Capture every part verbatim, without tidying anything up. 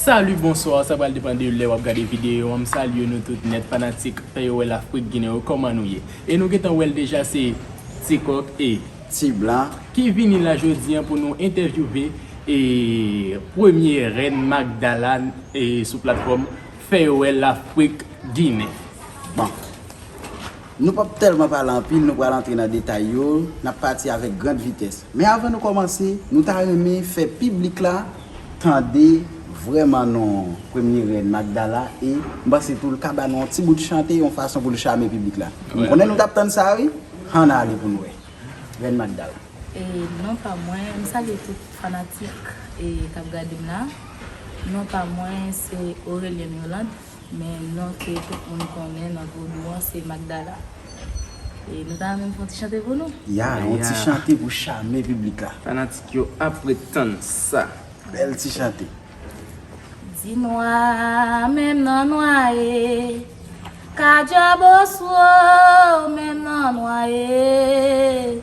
Salut, bonsoir, sa pral depann de lè w ap gade videyo an. M salye nou tout nèt, fanatik Fè Yo Wè Lafrik Ginen yo, kòman nou ye? E nou gentan wè l deja, se Ti Kòk e Ti Blan ki vini la jodi an pou nou entèvyouve e premye rèn Magdala e sou platfòm Fè Yo Wè Lafrik Ginen. Bon. Nou p ap tèlman pale anpil, nou pral antre nan detay yo, n ap pati avèk grand vitès. Men avan nou kòmanse, nou ta renmen fè piblik la tande vrèman non premye rèn Magdala e m panse tou l ka ba nou yon ti bout chante, yon fason pou l chame piblik la. M konnen nou t ap tann sa wi, ann ale pou n wè. Rèn Magdala. E non pa mwen, m salye tout fanatik e k ap gade m la. Non pa mwen se Aurelien Mirlande, men non ke tout moun konnen nan vodou an se Magdala. E nou ta renmen m fè yon ti chante pou nou? Ya, yon ti chante pou chame piblik la. Fanatik yo ap ret tann sa. Bèl ti chante. Di nwa menm nan nwaye, ka djab oswo menm nan nwaye.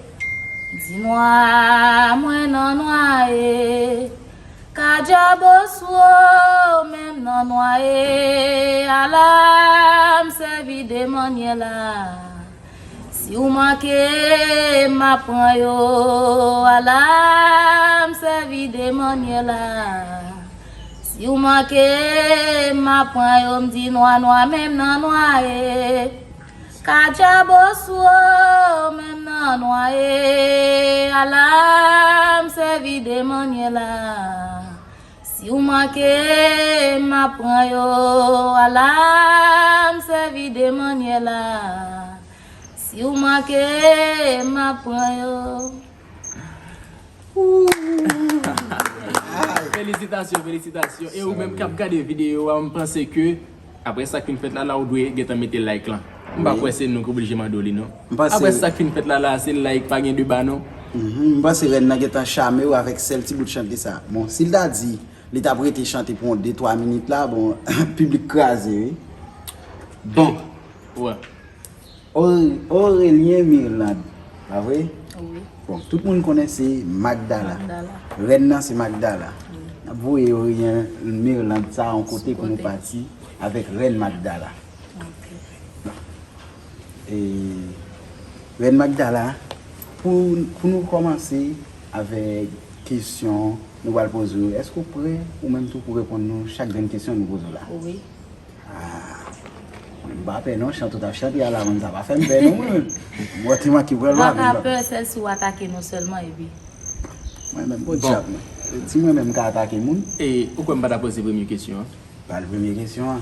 Di nwa mwen nan nwaye, ka djab oswo menm nan nwaye. Ala m sèvi de mannyè la. Si w manke m, m ap pran yo. Ala m sèvi de mannyè la. Si w manke m, m ap pran yo. M di nwa nwa menm nan nwaye, ka djab oswo menm nan nwaye. Ala m sèvi de mannyè la. Si w manke m, m ap pran yo. Ala m sèvi de mannyè la. Si w manke m, m ap pran yo. Felisitasyon, felisitasyon. E ou menm k ap gade videyo a, m panse ke apre sa k fin fèt la, la ou dwe gentan mete like lan. M pa kwè se nou ki oblije mande w li non. Apre sa k fin fèt la, la se like, pa gen deba non. Mhm, m panse rèn nan gentan chame w avèk sèl ti bout chante sa. Bon, si l ta di li t ap rete chante pou yon de twa minit la, bon, piblik kraze wi. Bon. Wè. Aure- Aurelien Mirlande, pa vre? Wi. Bon, tout moun konnen se Magdala. Magdala. Rèn nan se Magdala. Wi. N ap voye Aurelien Mirlande sa yon kote pou nou pati avèk rèn Magdala. Ok. E, rèn Magdala, pou, pou nou kòmanse avèk kesyon nou pral poze w, èske w prè ou menm tou pou reponn nou chak grenn kesyon nou poze w la? Wi. Ah, mwen m pa pè non, chante w t ap chante a la, mwen sa pa fè m pè non mwen. Mwen te manke pran lwa. Ou pa ka pè, sèl si w atake nou sèlman epi. Mwen menm, bon, diab mwen. Si mwen menm m ka atake moun. E ou kwè m pa ta poze premye kesyon an? Pral premye kesyon an.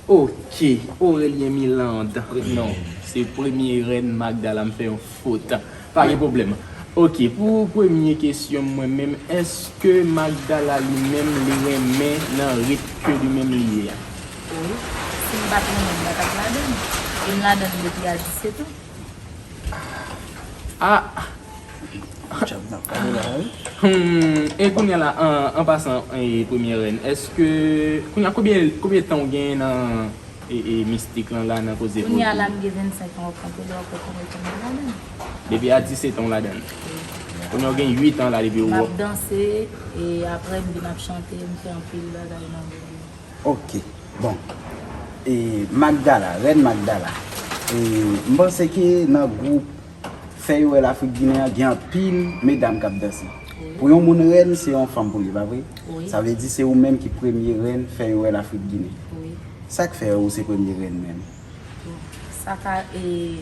Ok, Aurelien Mirlande. Non, se premye rèn Magdala, m fè yon fot. Pa gen pwoblèm. Ok, pou premye kesyon mwen menm, èske Magdala li menm li renmen nan rit ke li menm li ye a? Wi, si m pa t renmen, m pa t ap ladann. E m ladann depi a disèt an. Ah! Djab nan pale la wi. Hmm, e kounye a la, an, an pasan, e, premye rèn, èske, kounye a konbyen, konbyen tan w genyen nan e, e mistik lan la nan koze vodou. Kounye a la m gen vennsenk an, w ap konte lè w ap wè kòman l tonbe ladann. Depi a disèt an w ladann. Kounye a w gen uit an la depi w. M ap danse, e apre m vin ap chante, m fè anpil bagay nan vodou. Ok, bon. E Magdala, rèn Magdala. E m panse ke nan gwoup Fè Yo Wè Lafrik Ginen an gen anpil medam k ap danse. Wi. Pou yon moun rèn, se yon fanm pou li, pa vre? Wi. Sa vle di se ou menm ki premye rèn Fè Yo Wè Lafrik Ginen. Wi. Sa k fè ou se premye rèn menm? Bon, sa ka, e,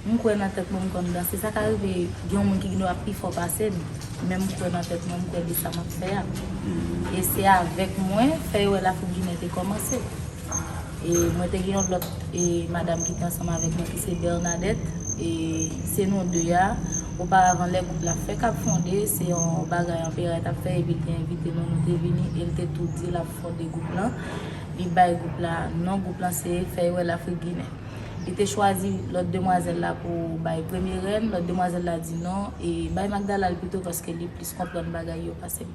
m kwè nan tèt mwen m konn danse. Sa ka rive gen yon moun ki gendwa pi fò pase m, men m kwè nan tèt mwen, m kwè de sa m ap fè a. E se avèk mwen Fè Yo Wè Lafrik Ginen te kòmanse. E mwen te gen yon lòt, e, madanm ki te ansanm avèk mwen ki se Bernadette. E se nou de a. Oparavan lè gwoup la fèk ap fonde, se yon bagay Anpera t ap fè epi l te envite nou, nou te vini e l te tou di l ap fonde gwoup lan. Li bay gwoup la non, gwoup lan se Fè Yo Wè Lafrik Ginen. Li te chwazi lòt demwazèl la pou bay premye rèn, lòt demwazèl la di non, e bay Magdala l pito paske li plis konprann bagay yo pase m.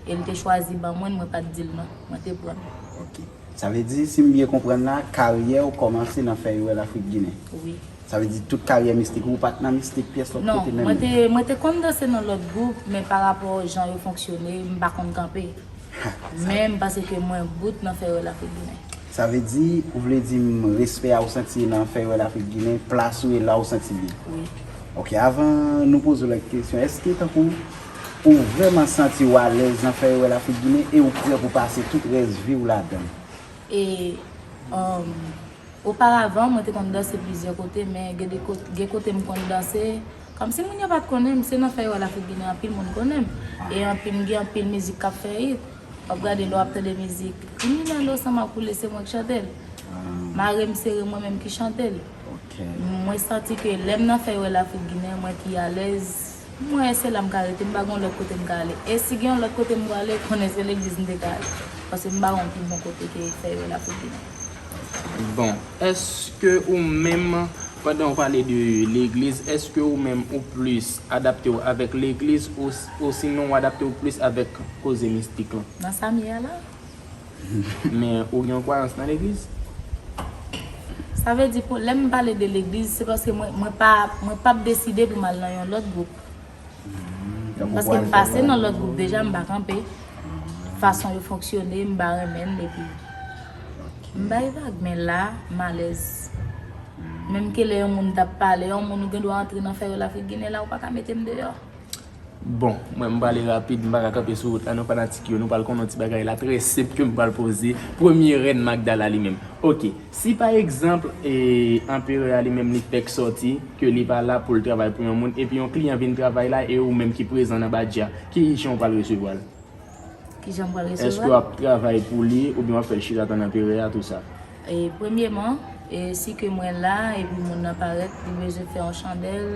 E l te chwazi ban mwen l, mwen pa t di l non, mwen te pran l. Ok. Sa vle di, si m byen konprann la, karyè w kòmanse nan Fè Yo Wè Lafrik Ginen. Wi. Sa vle di tout karyè mistik ou, ou pa t nan mistik pyès lòt kote menm? Non, mwen te, mwen te konn danse nan lòt gwoup, men pa rapò jan yo fonksyone, m pa konn kanpe. Men m panse ke mwen bout nan Fèyè Lafrik Ginen. Sa vle di, ou vle di m respè a ou santi nan Fèyè Lafrik Ginen, plas ou e la ou santi byen. Wi. Ok, avan nou poze w lòt kesyon, èske tankou ou vrèman santi w alèz nan Fèyè Lafrik Ginen e ou prè pou pase tout rès vi w ladan l? E, um, oparavan, mwen te konn danse plizyè kote, men gen de kot-, gen kote m konn danse. Kòmsi moun yo pa t konnen m, se nan Fèyè Lafrik Ginen anpil moun konnen m. E anpil, m gen anpil mizik k ap fè hit. W ap gade lè w ap tande mizik, kriminèl yo sanm ap koule, se mwen k chante l. Mare m sere, mwen menm ki chante l. Ok. Mwen santi ke lè m nan Fèyè Lafrik Ginen, mwen ki alèz, mwen se la m ka rete, m pa gen yon lòt kote m ka ale. E si gen yon lòt kote m pral ale, konnen se legliz m te ka ale. Paske m pa wè yon pi bon kote ke Fèyè Lafrik Ginen. Bon, èske ou menm, pandan w pale de legliz, èske ou menm ou plis adapte w avèk legliz ou, ou sinon w adapte w plis avèk koze mistik lan? Nan sa m ye a la. Men ou gen yon kwayans nan legliz? Sa vle di, pou, lè m pale de legliz, se paske mwen, mwen pa, mwen p ap deside pou m al nan yon lòt gwoup. Paske m pase nan lòt gwoup deja, m pa kanpe. Fason yo fonksyone, m pa renmen l, epi m bay vag, men la, m alèz. Menm ke lè yon moun t ap pale, yon moun ou gen dwa antre nan Fèyè Lafrik Ginen la, ou pa ka mete m deyò. Bon, mwen m prale rapid, m pa ka kanpe sou wout la non fanatik yo, nou pral konn yon ti bagay la trè senp ke m pral poze premye rèn Magdala li menm. Ok, si pa egzanp, e, anperè a li menm li fèk sòti, ke li pa la pou l travay pou yon moun, epi yon kliyan vin travay la e ou menm ki prezan nan badja, kijan w pral resevwa l? Kijan m pral resevwa l? Èske w ap travay pou li oubyen w ap fè l chita tann anperè a, tou sa? E, premyeman, e, si ke mwen la epi moun nan parèt, li bezwen fè yon chandèl,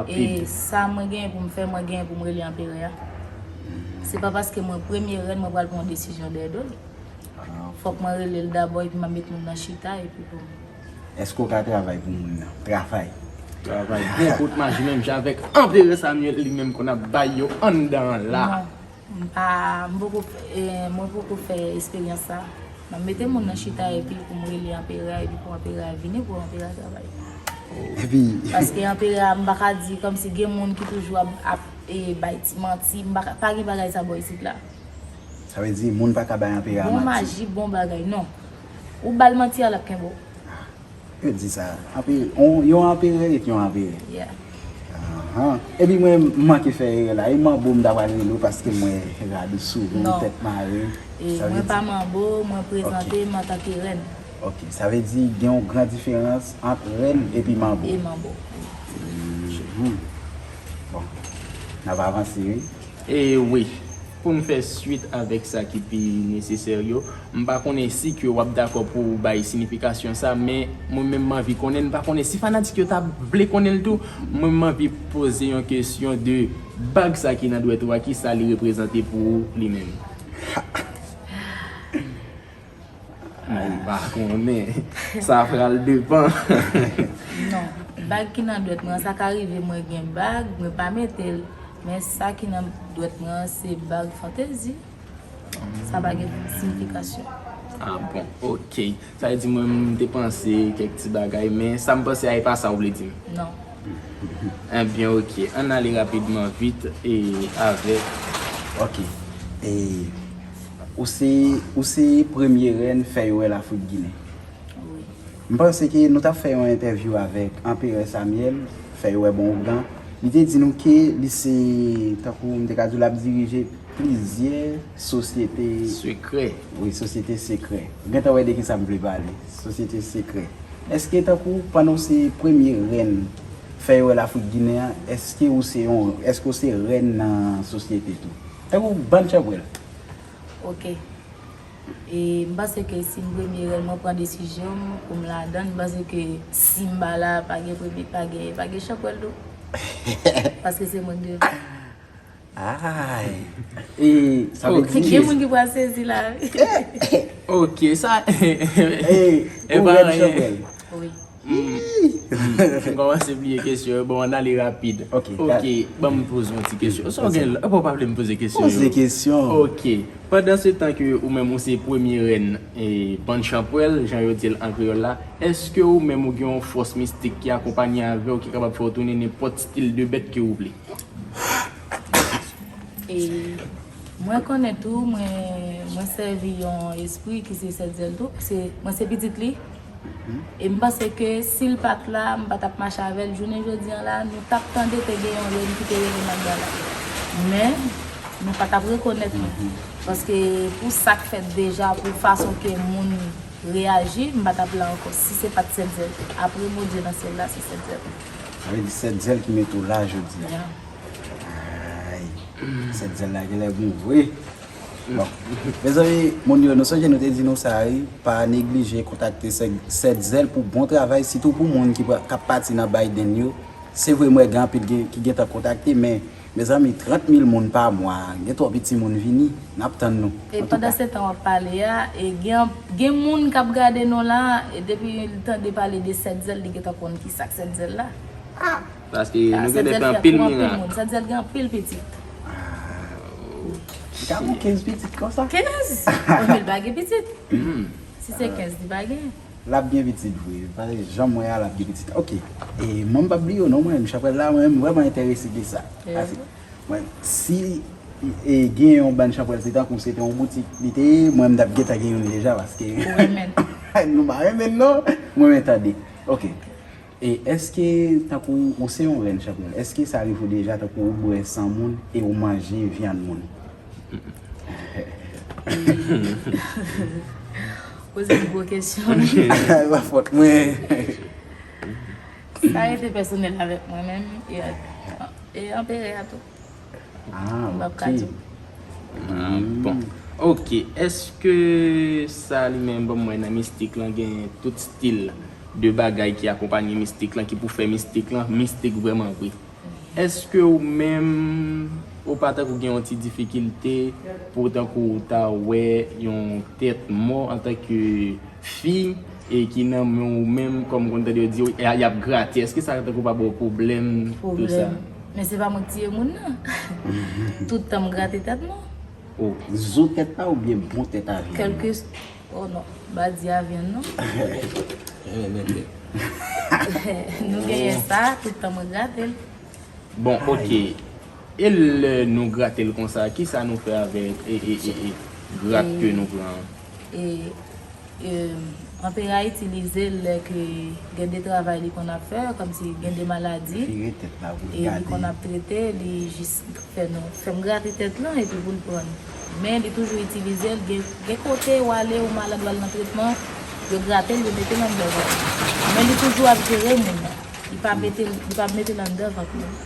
e sa mwen genyen pou m fè, mwen genyen pou m rele anperè a. Se pa paske mwen premye rèn mwen pral pran yon desizyon dèyè do l. Fòk mwen rele l dabò epi m ap met moun nan chita epi pou m. Èske w ka travay pou moun nan? Travay. Travay byen kout maji menm jan avèk anperè Samyèl li menm konn ap bay yo anndan an la. Non. M pa, m poko, e, mwen poko fè esperyans sa. M ap mete moun nan chita epi pou m rele anperè a epi pou anperè a vini pou anperè a travay. Epi. Paske anperè a, m pa ka di kòmsi gen moun ki toujou ap, ap e, bay ti manti, m pa ka, pa gen bagay sa bò isit la. Sa vle di moun pa ka bay anperè a manti. Bon maji, bon bagay, non. Ou ba l manti a, l ap kenbe w. Yo di sa. Anpi, yon, yon anperè ret yon anperè. Yeah. Ahan. Epi mwen, m manke fè erè la. E manbo m ta pral rele w paske mwen rad ou sou ou, tèt mare. E, mwen pa manbo, mwen prezante m antanke rèn. Ok, sa vle di gen yon gran diferans ant rèn epi manbo. E manbo. Mhm. Bon, n ap avanse, wi. E wi, pou n fè swit avèk sa ki pi nesesè yo, m pa konnen si ke w ap dakò pou w bay siyifikasyon sa, men mwen menm m anvi konnen, m pa konnen si fanatik yo ta vle konnen l tou, mwen m anvi poze yon kesyon de bag sa ki nan dwèt ou a, kisa li reprezante pou ou li menm? M pa konnen. Sa pral depann. Non. Bag ki nan dwèt mwen an, sa ka rive mwen gen bag, mwen pa mete l. Men sa ki nan dwèt mwen an, se bag fantezi. Sa pa gen siyifikasyon. Ah bon, ok. Sa vle di mwen, m te panse kèk ti bagay, men sa m panse a, e pa sa w vle di m. Non. Ebyen, ok. Ann ale rapidman, vit, e avèk. Ok. E Ou se, ou se premye rèn Fèyè Lafrik Ginen. Wi. M panse ke nou t ap fè yon entèvyou avèk Anperè Samyèl, Fèyè Bon Ougan. Li te di nou ke li se, tankou m te ka di w, l ap dirije plizyè sosyete. Sekrè. Wi, sosyete sekrè. Ou gentan wè de kisa m vle pale. Sosyete sekrè. Èske tankou pandan w se premye rèn Fèyè Lafrik Ginen an, èske ou se yon, èske w se rèn nan sosyete tou? Tankou bann chanpwèl. Ok. E m panse ke si m premye rèn, mwen pran desizyon m pou m ladan l, m panse ke si m pa la, pa gen premye, pa gen, pa gen chanpwèl tou. Paske se mwen k dwe. Ay. E sa vle di. Gen moun ki pral sezi la wi. Ok, sa. E ou rèn chanpwèl. Wi. M kòmanse bliye kesyon yo. Bon, ann ale rapid. Ok, ban m poze yon ti kesyon. Sa w gen la? Apa w pa vle m poze kesyon yo? Poze kesyon. Ok. Pandansetan ke ou menm ou se premye rèn e, bann chanpwèl, jan yo di l an kreyòl la, èske ou menm ou gen yon fòs mistik ki akonpanye avè w ki kapab fè w tounen nenpòt stil de bèt ke ou vle? E, Mwen konnen tou, mwen, mwen sèvi yon espri ki se Sèt Zèl tou, paske mwen se pitit li. E m panse ke si l pa t la, m pa t ap mache avè l. Jounen jodi an la, nou t ap tande te gen yon rèn ki te rele Magdala. Men, nou pa t ap rekonèt li. Paske pou sa k fèt deja, pou fason ke moun reyaji, m pa t ap la ankò si se pa t Sèt Zèl. Apre Bondye nan syèl la, se Sèt Zèl. Sa vle di Sèt Zèl ki mete w la jodi a. Ay, Sèt Zèl la genlè bon vre. Bon. Mezanmi, moun yo, nou sonje nou te di nou sa, wi. Pa neglije kontakte Sèt, Sèt Zèl pou bon travay, sitou pou moun ki pa, k ap pati nan Biden yo. Se vre, mwen gen anpil gen, ki gentan kontakte, men, mezanmi, trant mil moun pa mwa, gen twòp piti moun vini, n ap tann nou. E pandan se tan w ap pale a, e gen, gen moun k ap gade nou la, e depi l tande pale de Sèt Zèl, li gentan konn ki sa k Sèt Zèl la. Paske nou genlè fè anpil mirak. Sèt Zèl gen anpil pitit. Li ka gen kenz pitit konsa. Kenz? Bon, men l pa gen pitit. Si se kenz, li pa gen. L ap gen pitit vre. Paske jan m wè a, l ap gen pitit. Ok. E mwen, m p ap bliye w non, mwen, m chanpwèl la, mwen, m vrèman enterese de sa. Paske mwen, si e, gen yon bann chanpwèl, se tankou se te yon boutik li te ye, mwen, m t ap gentan gen youn deja, paske nou pa renmen l non, mwen, mwen tande. Ok. E èske, tankou ou se yon rèn chanpwèl, èske sa rive w deja tankou ou bwè san moun e ou manje vyann moun? Poze m gwo kesyon. Pa fòt mwen. Sa rete pèsonèl avèk mwen menm e, e anperè a tou. Ah, m p ap ka di w. Ah, bon. Ok, èske sa li menm, bon, mwen nan mistik lan gen tout stil de bagay ki akonpanye mistik lan, ki pou fè mistik lan mistik vrèman vre? Èske ou menm, ou pa tankou gen yon ti difikilte pou tankou ou ta wè yon tèt mò antanke fi e ki nan men ou menm, kòm konn tande yo di, y a- y ap grate? Èske sa tankou pa ba w pwoblèm, tou sa? Pwoblèm. Men se pa mwen k tiye moun nan. Tout tan m grate tèt mwen. Oh. Zo tèt la oubyen bon tèt a vyann nan? Kèlke s-, oh non, m pa di a vyann non. Nou genyen sa, tout tan mwen grate l. Bon, ok. E lè nou grate l konsa, kisa nou fè avèk e, e, e, e grat ke nou pran an? E, e, anperè a itilize l lè ke gen de travay li konn ap fè, kòmsi gen de maladi, e li konn ap trete, li jis fè nou, fè m grate tèt lan epi pou l pran l. Men li toujou itilize l, gen, gen kote w ale, ou malad, w al nan tretman, yo grate l, yo mete l anndan vant. Men li toujou ap jere moun nan. Li pa mete l, li pa mete l anndan vant moun.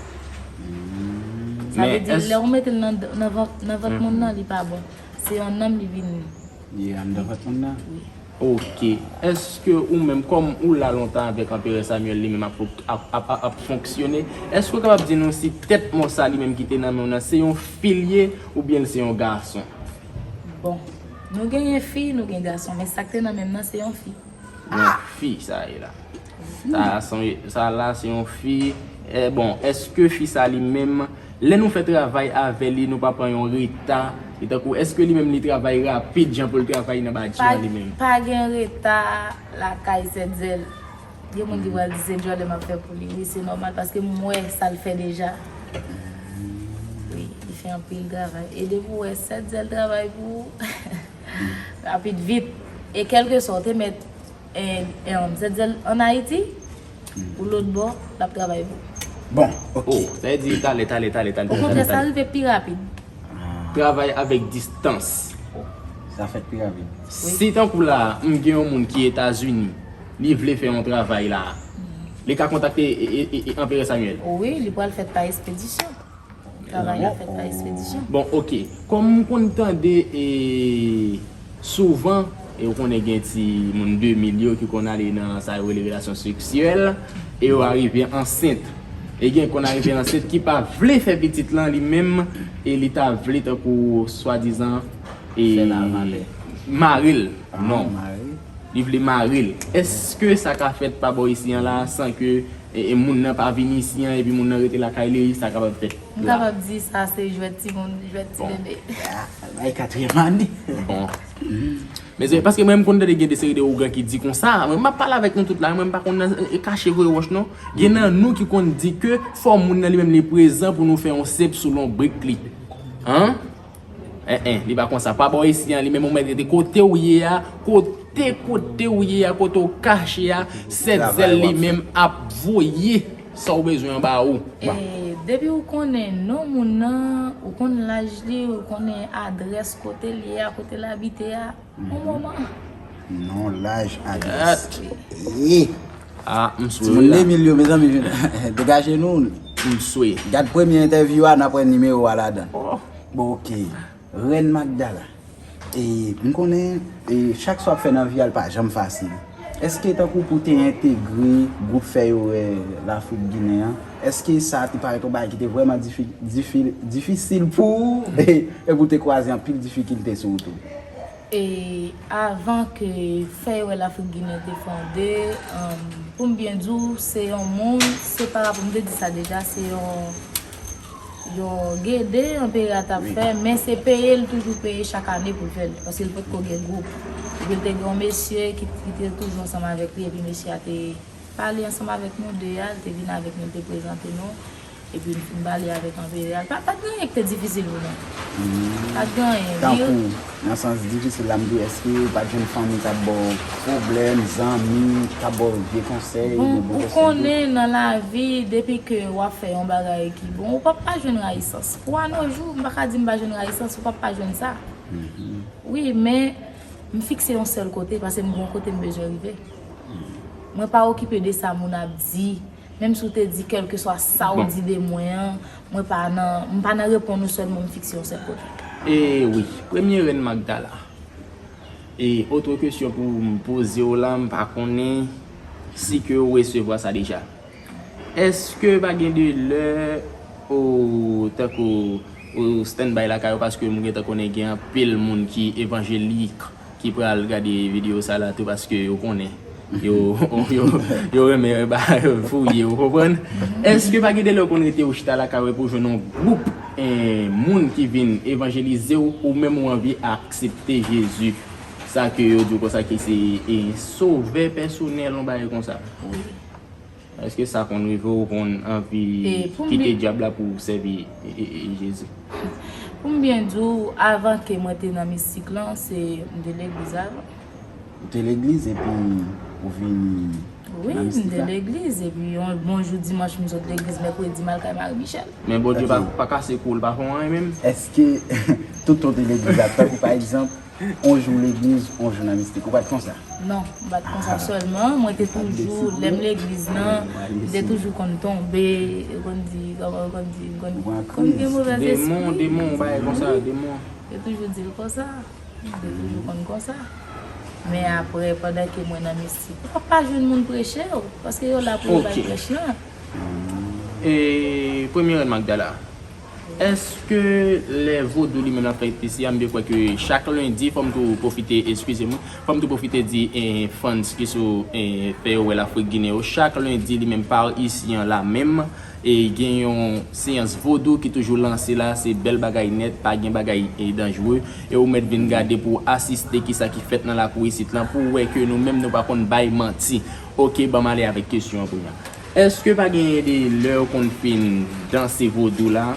Sa vle di, lè ou mete l nan, nan vant, nan vant moun nan, li pa bon. Se yon nanm li vin. Li anndan vant moun nan? Wi. Ok. Èske ou menm, kòm ou la lontan avèk Anperè Samuel, li menm ap, ap, ap, ap, ap fonksyone, èske ou kapab di nou si tèt mò sa li menm ki te nan men w nan, se yon fi l ye oubyen l se yon gason? Bon, nou genyen fi, nou gen gason, men sa k te nan men m nan, se yon fi. Yon fi sa ye la. Sa, sa, sa la, se yon fi. E, bon, èske fi sa li menm, lè nou fè travay avè li, nou pa pran yon reta? E tankou, èske li menm li travay rapid, jan pou l travay nan badji an li menm? Pa gen reta lakay Sèt Zèl. Gen moun ki pral di se djòlè m ap fè pou li. Wi, se nòmal, paske m wè sa l fè deja. Wi, li fè anpil travay. E depi w wè Sèt Zèl travay pou ou, rapid vit. E kèlkeswa w te mèt e, e, Sèt Zèl ann Ayiti, ou lòt bò, l ap travay pou ou. Bon, ok. Oh, sa vle di talè, talè, talè, talè, talè, talè. Okontrè, sa rive pi rapid. Travay avèk distans. Sa fèt pi rapid. Wi. Si tankou la, m gen yon moun ki Etazini, li vle fè yon travay la, li ka kontakte e, e, e, e, Anperè Samuel? Wi, li pral fèt pa espedisyon. Travay la fèt pa espedisyon. Bon, ok. Kòm m konn tande, e, souvan, e ou konnen gen ti moun de mil yo ki konn ale nan sa yo rele relasyon seksyèl, e yo arive ansent. E gen konn arive ansent ki pa vle fè pitit lan li menm, e li ta vle tankou swadizan, e, mare l. Non. Li vle mare l. Èske sa ka fèt pa bò isi an la san ke, e, e, moun nan pa vin isi an epi moun nan rete lakay li, sa kapab fèt? M kapab di sa se jwèt timoun, jwèt ti bebe. Bay katriyèm ane. Bon. Mezanmi, paske mwen m konn tande gen de seri de ougan ki di konsa, mwen m ap pale avèk nou tout la, mwen m pa konn nan, e, kache voye wòch non. Gen nan nou ki konn di ke fò moun nan li menm li prezan pou nou fè yon sep sou lonbrik li. An? En, en, li pa konsa. Pa bò isi an, li menm ou mèt rete kote w ye a, kote, kote w ye a, kote w kache a, sèt zèl li menm ap voye sa w bezwen anba ou. E, depi w konnen non moun nan, ou konn laj li, ou konnen adrès kote l ye a, kote l abite a, yon moman. Non, laj, adrès. Ye. Ah, m swe. Timoun la. Demil yo, mezanmi, degaje nou. M swe. Gad premye entèvyou a, n ap wè nimewo a ladan. Oh. Bon, oke. Rèn Magdala. E, m konnen, e, chak sa w ap fè nan vi a, l pa janm fasil. Èske tankou pou w te entegre gwoup Fè Yo Wè Lafrik Ginen an, èske sa te parèt yon bagay ki te vrèman difi-, difi-, difisil pou ou, e, e pou w te kwaze anpil difikilte sou wout ou? E avan ke Fè Yo Wè Lafrik Ginen te fonde, um, pou m byen di w, se yon moun, se pa rapò, m te di sa deja, se yon, yon gede anperè a t ap fè, men se peye l toujou peye chak ane pou l fè l, paske l potko gen gwoup. Epi l te gen yon mesye ki, ki te toujou ansanm avèk li, epi mesye a te pale ansanm avèk nou de a, li te vin avèk nou, li te prezante nou. Epi n fin pale avèk anperè a. Pa, pa t gen anyen ki te difisil pou nou. Pa t gen anyen. Tankou, nan sans difisil la, m di, èske ou pa t jwenn fanmi k ap ba w pwoblèm, zanmi k ap ba w vye konsèy, bon, de bon konsèy? Ou konnen nan lavi, depi ke w ap fè yon bagay ki bon, ou p ap pa jwenn rayisans. Pou anojou, m pa ka di m pa jwenn rayisans, ou p ap pa jwenn sa. Wi, men m fikse yon sèl kote, paske m gen yon kote m bezwen rive. Mwen pa okipe de sa moun ap di. Menm si w te di kèlkeswa sa w di de mwen an, mwen pa nan, m pa nan reponn ou sèlman, m fikse yon sèl kote. E wi, premye rèn Magdala. E otre kesyon pou m poze w la, m pa konnen si ke w resevwa sa deja. Èske pa gen de lè ou tankou ou standby lakay ou, paske m gentan konnen gen anpil moun ki evanjelik ki pral gade videyo sa la tou, paske yo konnen. Yo, yo, yo renmen ba, fouye, ou konprann? Èske pa gen de lè ou konn rete ou chita lakay ou epi ou jwenn yon gwoup, eh, moun ki vin evanjelize w, ou menm ou anvi aksepte Jezi? Sa ke yo di w konsa ki se, eh, sovè pèsonèl, yon bagay konsa. Èske sa konn rive w, ou konn anvi kite dyab la pou w sèvi, e, e, e, Jezi? Pou m byen di w, avan ke mwen te nan mistik lan, se, m te legliz avan. Ou te legliz epi ou vin nan mistik la? Wi, m te legliz, epi yon bon jou dimanch, m sot legliz, mèkredi, m al kay Mari Michèl. Men Bondye pa, pa kase kou l, pa fè w anyen menm? Èske toutan w te legliz la, tankou pa egzanp, on jou legliz, on jou nan mistik. Ou pa t konsa? Non, m pa t konsa sèlman. Mwen te toujou, lè m legliz nan, m te toujou konn tonbe, yo konn di, kòman yo konn di, m konn, konn gen movèz espri. Demon, demon, bagay konsa, demon. Yo toujou di l konsa. M te toujou konn konsa. Men apre, pandan ke mwen nan mistik, ou p ap pa jwenn moun preche w, paske yo la pou yo bay prèch lan. E, premye rèn Magdala. Èske lè vodou li menm ap fèt isi a, m te kwè ke chak lendi, fò m tou pwofite, eskize m, fò m tou pwofite di, eh, fans ki sou, eh, Fè Yo Wè Lafrik Ginen yo, chak lendi li menm pa isi an la menm, e gen yon seyans vodou ki toujou lanse la, se bèl bagay nèt, pa gen bagay, eh, danjre, e ou mèt vin gade pou w asiste kisa ki fèt nan lakou isit lan, pou w wè ke nou menm nou pa konn bay manti. Oke, ban m ale avèk kesyon an kounye a. Èske pa genyen de lè ou konn fin danse vodou la,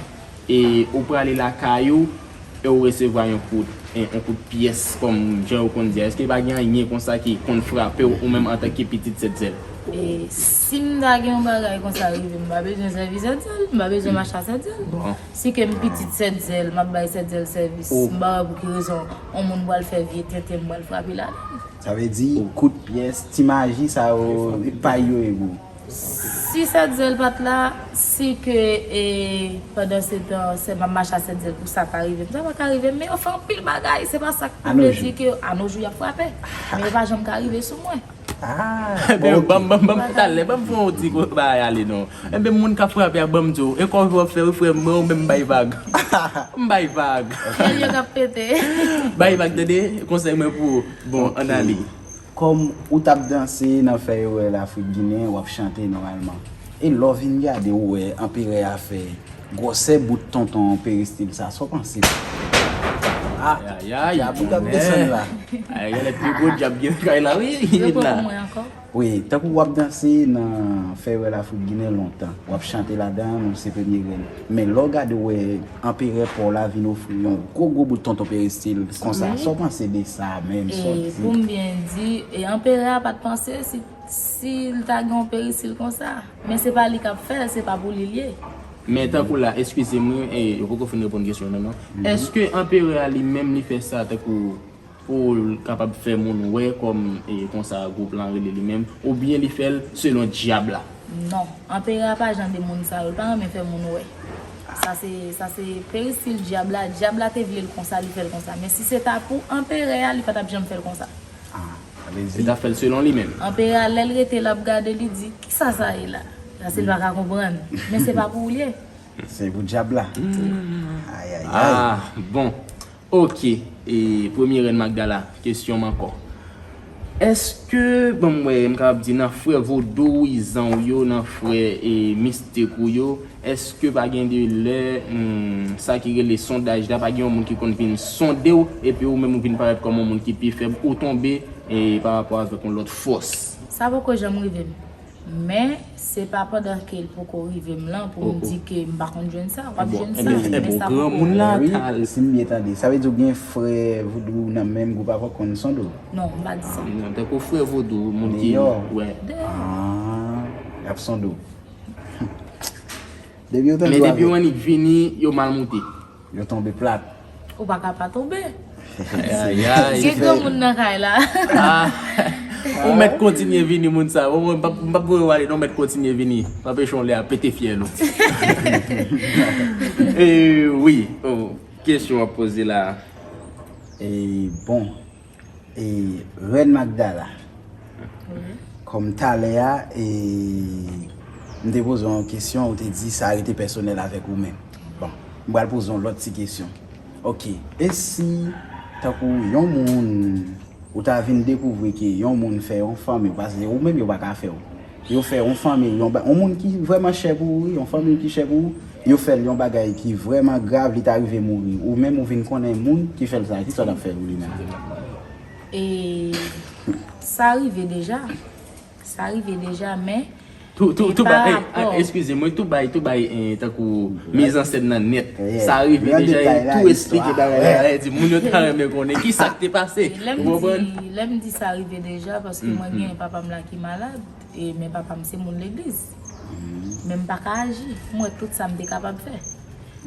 e ou prale lakay ou, e ou resevwa yon kout, yon, yon kout pyès, kòm jan yo konn di a? Èske pa gen anyen konsa ki konn frape w, ou menm antanke pitit Sèt Zèl? E si m ta gen yon bagay konsa rive m, m pa bezwen sèvi Sèt Zèl, m pa bezwen mache a Sèt Zèl. Bon. Si ke m pitit Sèt Zèl, m ap bay Sèt Zèl sèvis. M pa wè pou ki rezon yon moun pral fè vye tenten m pral frape ladan l. Sa vle di, kout pyès, ti maji sa yo, pay yo ye pou ou. Si Sèt Zèl pa t la, si ke, e, pandan se tan, se m ap mache a Sèt Zèl pou sa ta rive m, sa pa ka rive m, men yo fè anpil bagay, se pa sa k pou vle di ke anojou y ap frape, men yo pa janm ka rive sou mwen. Ah, bon, oke. Ban m, ban m, ban m, talè, ban m fè yon ti bagay ale non. Enben, moun k ap frape a, ban m di w, e kòve w ap fè wi, frè m, mwen ou menm m bay vag. M bay vag. Fyèl yo k ap pete. Bay vag, tande, konsèy mwen pou ou. Bon, ann ale. Kòm ou t ap danse nan Fè Yo Wè Lafrik Ginen, w ap chante nòmalman. E lè w vin gade, ou wè anperè a fè gwòsè bout tonton peristil sa, sa w panse? Ah, dyab ou t ap desann la. Ay, genlè pi gwo dyab gen kay la, wi. Reprann pou mwen ankò. Wi, tankou w ap danse nan Fèyè Lafrik Ginen lontan, w ap chante ladan l, ou se premye rèn. Men lè w gade, w wè anperè pa w la vin ofri yon gwo gwo bout tonton peristil konsa. Sa w panse de sa menm? Sa w di? Pou m byen di, e anperè a pa t panse si, si l ta gen yon peristil konsa. Men se pa li k ap fè l, se pa pou li l ye. Men tankou la, eskize m wi, e, yo poko fin reponn kesyon nan non. Èske anperè a li menm li fè sa tankou pou l kapab fè moun wè kòm, e, konsa gwoup lan rele li menm, oubyen li fè l selon dyab la? Non, anperè a pa jan de moun sa yo, l pa renmen fè moun wè. Sa se, sa se peristil dyab la, dyab la te vle l konsa, li fè l konsa. Men si se ta pou anperè a, li pa t ap janm fè l konsa. Ah, sa vle di li t ap fè l selon li menm. Anperè a, lè l rete, l ap gade, li di, "Kisa sa ye la?" Paske l pa ka konprann. Men se pa pou ou l ye. Se pou dyab la. Ay, ay, ay. Ah, bon. Ok, e premye rèn Magdala, kesyon m ankò. Èske, ban m wè, m kapab di nan frè vodouyizan w yo, nan frè e mistik ou yo, èske pa gen de lè, hmm, sa ki rele sondaj la, pa gen yon moun ki konn vin sonde w, epi ou menm ou vin parèt kòm yon moun ki pi fèb, ou tonbe, e pa rapò avèk yon lòt fòs? Sa poko janm rive m. Men, se pa pandan ke l poko rive m lan pou m di ke m pa konn jwenn sa. W ap jwenn sa, men sa poko. Granmoun la, wi, si m byen tande, sa vle di w gen frè vodou nan menm gwoup avè w konn sonde w? Non, m pa di sa. Non, tankou frè vodou, moun ki, wè. Ah, y ap sonde w. Depi yo tande w avè. Men depi w annik vini, yo mal moute. Yo tonbe plat. Ou pa ka pa tonbe. Ay, ay, ay. Gen granmoun nan kay la. Ah. Ou mèt kontinye vini, moun sa. Bon, mwen, m p ap, m p ap voye w ale, non, mèt kontinye vini. M ap eche w lè a pete fyèl ou. E, wi, oh, kesyon w ap poze la. E, bon, E, Rèn Magdala, kòm talè a, e, m te poze w yon kesyon, ou te di sa rete pèsonèl avèk ou menm. Bon, m pral poze w yon lòt ti kesyon. Ok, e si, tankou yon moun, ou ta vin dekouvri ke yon moun fè yon fanmi w, paske ou menm yo pa ka fè w. Yo fè yon fanmi w, yon ba-, yon moun ki vrèman chè pou ou, wi, yon fanmi w ki chè pou ou, yo fè l yon bagay ki vrèman grav, li ta rive mouri. Ou menm ou vin konnen moun ki fè l sa, kisa w t ap fè pou li menm? E sa rive deja. Sa rive deja, men tou, tou, tou bay, eskize mwen, tou bay, tou bay, eh, tankou mizansèn nan nèt. Sa rive deja, e tou esplike bagay la, e di moun yo ta renmen konnen kisa k te pase. Ou konprann? Lè m di sa rive deja, paske mwen gen papa m la ki malad. E, men papa m se moun legliz. Men m pa ka aji. M wè tout sa m te kapab fè.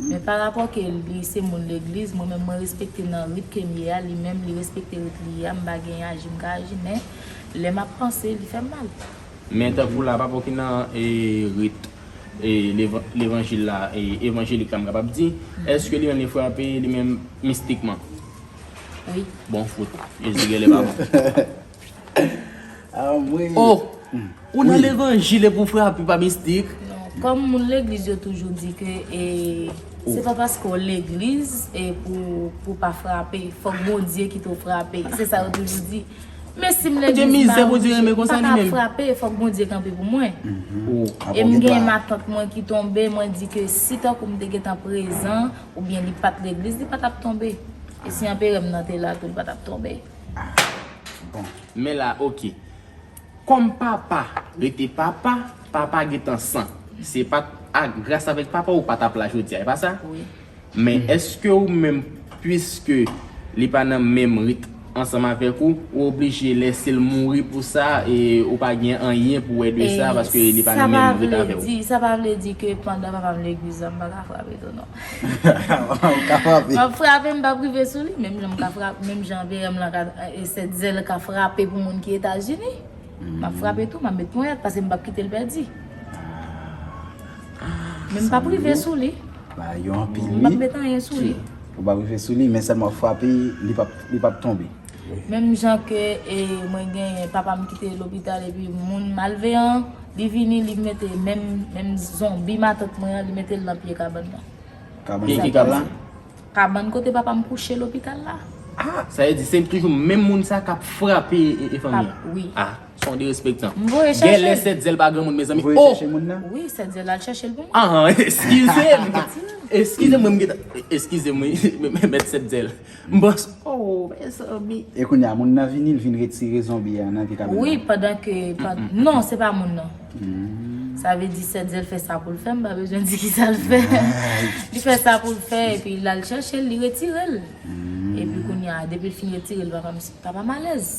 Men pa rapò ke li se moun legliz, mwen menm mwen respekte nan rit ke m ye a, li menm li respekte rit li ye a, m pa gen aji m ka aji, men lè m ap panse, li fè m mal. Men tankou la, papa w ki nan, e, rit, e, leva-, levanjil la, e, evanjelik la, m kapab di, èske li menm li frape li menm mistikman? Wi. Bon fout. Jezi genlè pa bon. Ah, mwen. Oh! Ou nan levanjil epi w frape pa mistik? Non, kòm moun legliz yo toujou di ke, e, se pa paske w legliz, e, pou, pou pa frape, fòk Bondye kite w frape. Se sa yo toujou di. Men si m legliz, m pa, m pa ka frape, fòk Bondye kanpe pou mwen. E m gen matant mwen ki tonbe, mwen di ke si tankou m te gentan prezan, oubyen li pa t legliz, li pa t ap tonbe. E si anperè m nan te la tou, li pa t ap tonbe. Bon. Men la, ok. Kòm papa rete papa, papa gentan san. Se pa t a gras avèk papa ou pa t ap la jodi a, e pa sa? Wi. Men èske ou menm, piske li pa nan menm rit ansanm avèk ou, ou oblije lèse l mouri pou sa, e ou pa gen anyen pou wè de sa, paske li pa nan menm rit avè w? Sa pa vle di, sa pa vle di ke pandan papa m legliz la, m pa ka frape tou, non. Ou ka frape. M ap frape, m p ap rive sou li, menm jan m ka frape, menm jan anperè m lan ka, e, sèt zèl ka frape pou moun ki Etazini. M ap frape tou, m ap met ponyèt, paske m p ap kite l pèdi. Men m p ap rive sou li. Ba yo anpil, wi. M p ap met anyen sou li. Ou p ap rive sou li, men sèlman w frape, li p ap, li p ap tonbe. Menm jan ke, e, mwen genyen papa m kite lopital epi moun malveyan, li vini, li mete menm, menm zonbi matant mwen an, li mete l nan pye kabann nan. Kabann ki kabann? Kabann kote papa m kouche lopital la. Ah, sa vle di se toujou menm moun sa k ap frape e, e fanmi an? Wi. Ah. Son derespektan. M voye chèche l. Genlè Sèt Zèl pa granmoun, mezanmi. Voye chèche moun nan? Wi, Sèt Zèl al chèche l pou mwen. Ah, eskize m. Eskize m, mwen m gentan, eskize m, wi, mèt Sèt Zèl. M panse, oh, mezanmi. E kounye a, moun nan vini, l vin retire zonbi a nan ki kabann nan. Wi, pandan ke, pan-, non, se pa moun nan. Sa vle di Sèt Zèl fè sa pou l fè, m pa bezwen di ki sa l fè. Li fè sa pou l fè, epi l al chèche l, li retire l. Epi kounye a, depi l fin retire l, papa m, papa m alèz.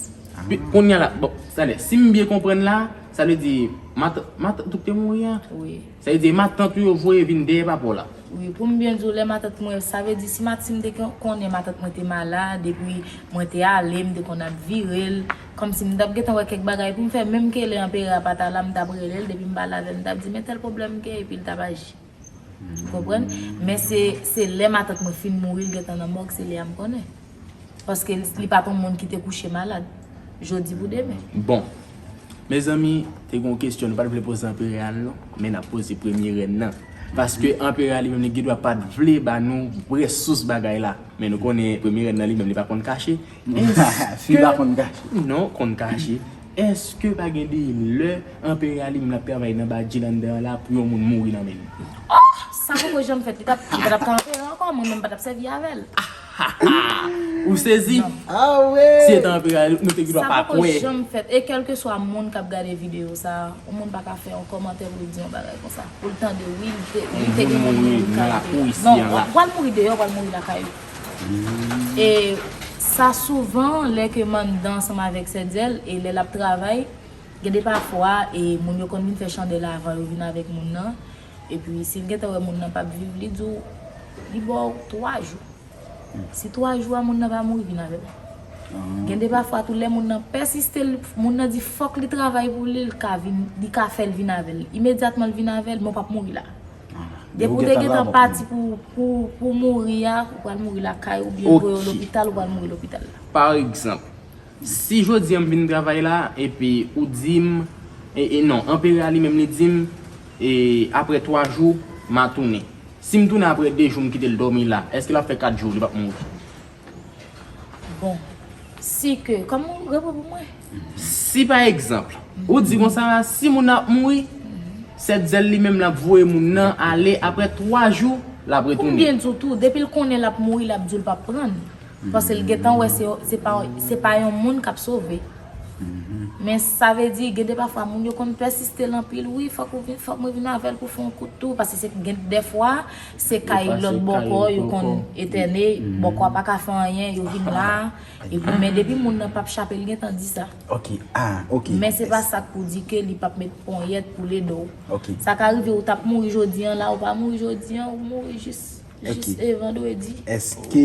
Pi, kounye a la, bon, sa vle, si m byen konprann la, sa vle di, matant, matant ou ki te mouri a? Wi. Sa vle di, matant ou yo voye vin dèyè papa w la? Wi, pou m byen di w, lè matant mwen, sa vle di, si mat-, si m te kon-, konnen matant mwen te malad, epi mwen te ale, m te konn ap vire l, kòmsi m t ap gentan wè kèk bagay pou m fè, menm ke lè anperè a pa ta la, m t ap rele l, depi m pale avè l, m t ap di, men tèl pwoblèm m gen, epi l t ap aji. Ou konprann? Men se, se lè matant mwen fin mouri, l gentan nan mòg, se lè a m konnen. Paske li, li pa t yon moun ki te kouche malad. Jodi pou demen. Bon. Mezanmi, te gen yon kesyon nou pa t vle poze anperè a non, men n ap poze premye rèn nan. Paske anperè a li menm li gen dwa pa t vle ba nou vrè sous bagay la. Men nou konnen premye rèn nan li menm li pa konn kache. Fi pa konn kache. Non, konn kache. Èske pa gen de lè anperè a li menm l ap travay nan badji la anndan an la pou yon moun mouri nan men l? Oh! Sa poko janm fèt. Li t ap, li pa t ap ka anperè ankò, mwen menm m pa t ap sèvi avè l. Ou sezi? Non. Ah ouais! Si se te anperè a, nou te gen dwa pa kwè. Sa poko janm fèt. E kèlkeswa moun k ap gade videyo sa a, yon moun pa ka fè yon kòmantè pou l di yon bagay konsa. Pou l tande, wi, li te, li te gen moun mouri nan lakou isi an la. Non, ou pral mouri deyò, ou pral mouri lakay ou. E sa souvan, lè ke m anndan ansanm avèk Sèt Zèl, e lè l ap travay, gen de pafwa, e moun yo konn vin fè chandèl avan yo vin avèk moun nan. Epi, si l gentan wè moun nan p ap viv, li di w, li ba w twa jou. Si twa jou a, moun nan pa mouri, vin avè l. Gen de pafwa tou, lè moun nan pèsiste, l, moun nan di fòk li travay pou li, l ka vin, li ka fè l vin avè l. Imedyatman l vin avè l, men w p ap mouri la. Depi w te gentan pati pou, pou, pou mouri a, ou pral mouri lakay ou byen voye w lopital, ou pral mouri lopital la. Pa egzanp, si jodi a m vin travay la, epi ou di m, e, e non, anperè a li menm li di m, e, apre twa jou, m a tounen. Si m tounen apre de jou, m kite l dòmi la, èske l ap fè kat jou, li p ap mouri? Bon, si ke, kòman, reprann pou mwen? Si pa egzanp, ou di konsa la, si moun nan ap mouri, Sèt Zèl li menm l ap voye moun nan ale, apre twa jou, l ap retounen. Pou m byen di w tou, depi l konnen l ap mouri, l ap di w l p ap pran l. Paske l gentan wè se, se pa, se pa yon moun k ap sove. Men sa vle di, gen de pafwa, moun yo konn pèsiste l anpil, wi, fòk ou vin, fòk mwen vin avè l pou fè yon kout tou, paske se gen dèfwa, se kay lòt bòkò, yo konn etène, bòkò a pa ka fè anyen, yo vin la, epi, men depi moun nan p ap chape, l gentan di sa. Ok, ah, ok. Men se pa sa k pou di ke li p ap met ponyèt pou l ede w. Ok. Sa ka rive ou t ap mouri jodi an la, ou pa mouri jodi an, ou mouri jis, jis e vandredi. Èske,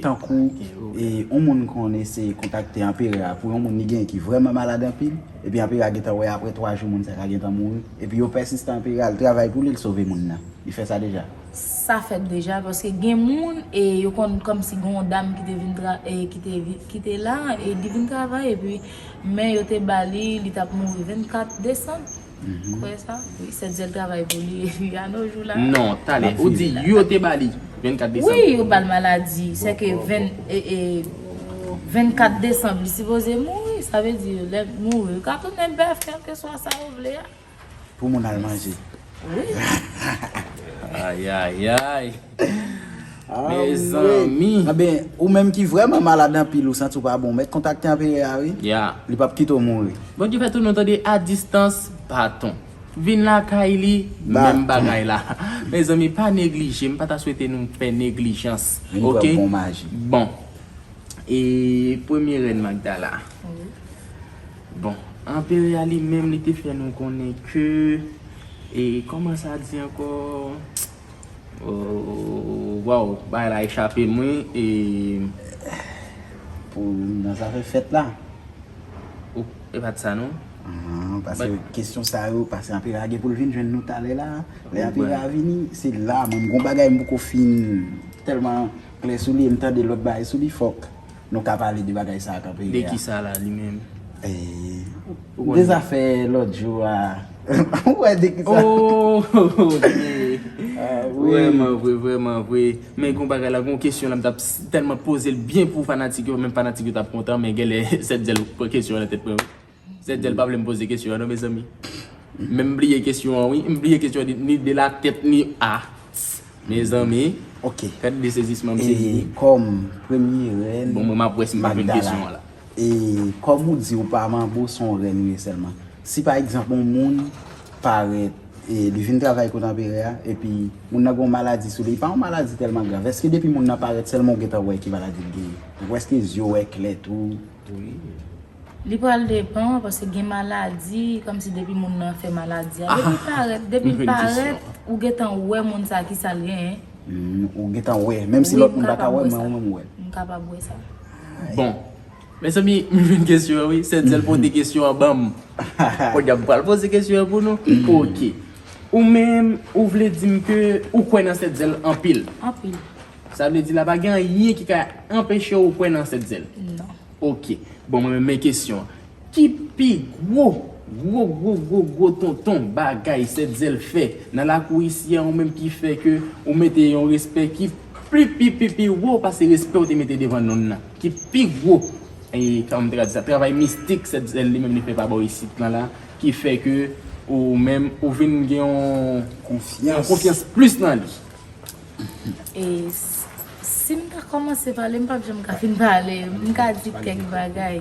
tankou, e, yon moun konn eseye kontakte anperè a pou yon moun li genyen ki vrèman malad anpil, epi anperè a gentan wè apre twa jou moun sa ka gentan mouri, epi yo pèsiste anperè a, l travay pou li, l sove moun nan. Li fè sa deja? Sa fèt deja, paske gen moun, e yo konn kòmsi gen yon dam ki te vin tra-, e ki te vi-, ki te la, e li vin travay, epi, men yo te ba li, li t ap mouri vennkat desanm. Ou kwè sa? Wi, Sèt Zèl travay pou li, epi a no jou la. Non, talè, ou di yo te ba li vennkat desanm. Wi, yo ba l maladi, se ke ven, e, e, vennkat desanm, li sipoze mouri, sa vle di, lè l mouri, yo ka tounen bèf, kèlkeswa sa yo vle a. Pou moun al manje. Wi. Ay, ay, ay. Mezanmi. Anben, ou menm ki vrèman malad anpil, ou santi w pa bon, mèt kontakte anperè a, wi. Ya. Li p ap kite w mouri. Bondye fè tou nou tande a distans, baton. Vin lakay li, menm bagay la. Mezanmi, pa neglije, m pa ta swete nou fè neglijans. Vin pran bon maji. Bon. E premye rèn Magdala. Wi. Bon, anperè a li menm, li te fè nou konnen ke, e, kòman sa di ankò? Oh, waw, bagay la echape m, wi, e pou nan zafè fèt la. Oh, e pa t sa, non? Ah, paske kesyon sa yo, paske anperè a gen pou l vin jwenn nou talè la. Lè anperè a vini, se la, mwen, m gon bagay m poko fin tèlman klè sou li, e m tande lòt bagay sou li, fòk nou ka pale de bagay sa ak anperè a. De ki sa la, li menm? Eh, de zafè lòt jou a. Ou wè de ki sa? Oh, ok. Ah, wi. Vrèman vre, vrèman vre. Men gon bagay la, gon kesyon la, m t ap s-, tèlman poze l byen pou fanatik yo, menm fanatik yo t ap kontan, men genlè Sèt Zèl pran kesyon an nan tèt mwen. Sèt Zèl pa vle m poze kesyon an non, mezanmi. Men m bliye kesyon an, wi. M bliye kesyon an ni de la tèt ni a. Mezanmi. Ok. Gad de sezisman m sezi. E kòm premye rèn Bon, mwen m ap wè si m pa jwenn Magdala. Kesyon an la. E kòm ou di ou pa manbo, se yon rèn ou ye sèlman. Si pa egzanp yon moun parèt e li vin travay kot anperè a, epi moun nan gen yon maladi sou li, e pa yon maladi tèlman grav, èske depi moun nan parèt sèlman ou gentan wè ki maladi l genyen? Ou èske zye w wè klè tou? Li pral depan, paske gen maladi, kòmsi depi moun nan fè maladi a. Depi l parèt, depi l parèt, ou gentan wè moun sa ki sa l genyen. Hmm, ou gentan wè, menm si lòt moun pa ka wè, men ou menm ou wè. M kapab wè sa. Bon. Mezanmi, m jwenn kesyon an, wi. Sèt Zèl pote kesyon an ban m. Podyab, m pral poze kesyon an pou nou. Ok. Ou menm, ou vle di m ke ou kwè nan Sèt Zèl anpil. Anpil. Sa vle di la pa gen anyen ki ka anpeche w kwè nan Sèt Zèl. Non. Ok. Bon, mwen menm, men kesyon an. Ki pi gwo, gwo, gwo, gwo, gwo tonton bagay Sèt Zèl fè nan lakou isi a, ou menm ki fè ke ou mete yon respè ki pi, pi, pi, pi wo pase respè ou te mete devan non nan? Ki pi gwo, e, kòman m te ka di sa, travay mistik Sèt Zèl li menm li fè pa bò isit lan la, ki fè ke ou menm, ou vin gen yon Konfyans. Konfyans plis nan li. E s- si m ta kòmanse pale, m p ap janm ka fin pale. M ka di kèk bagay.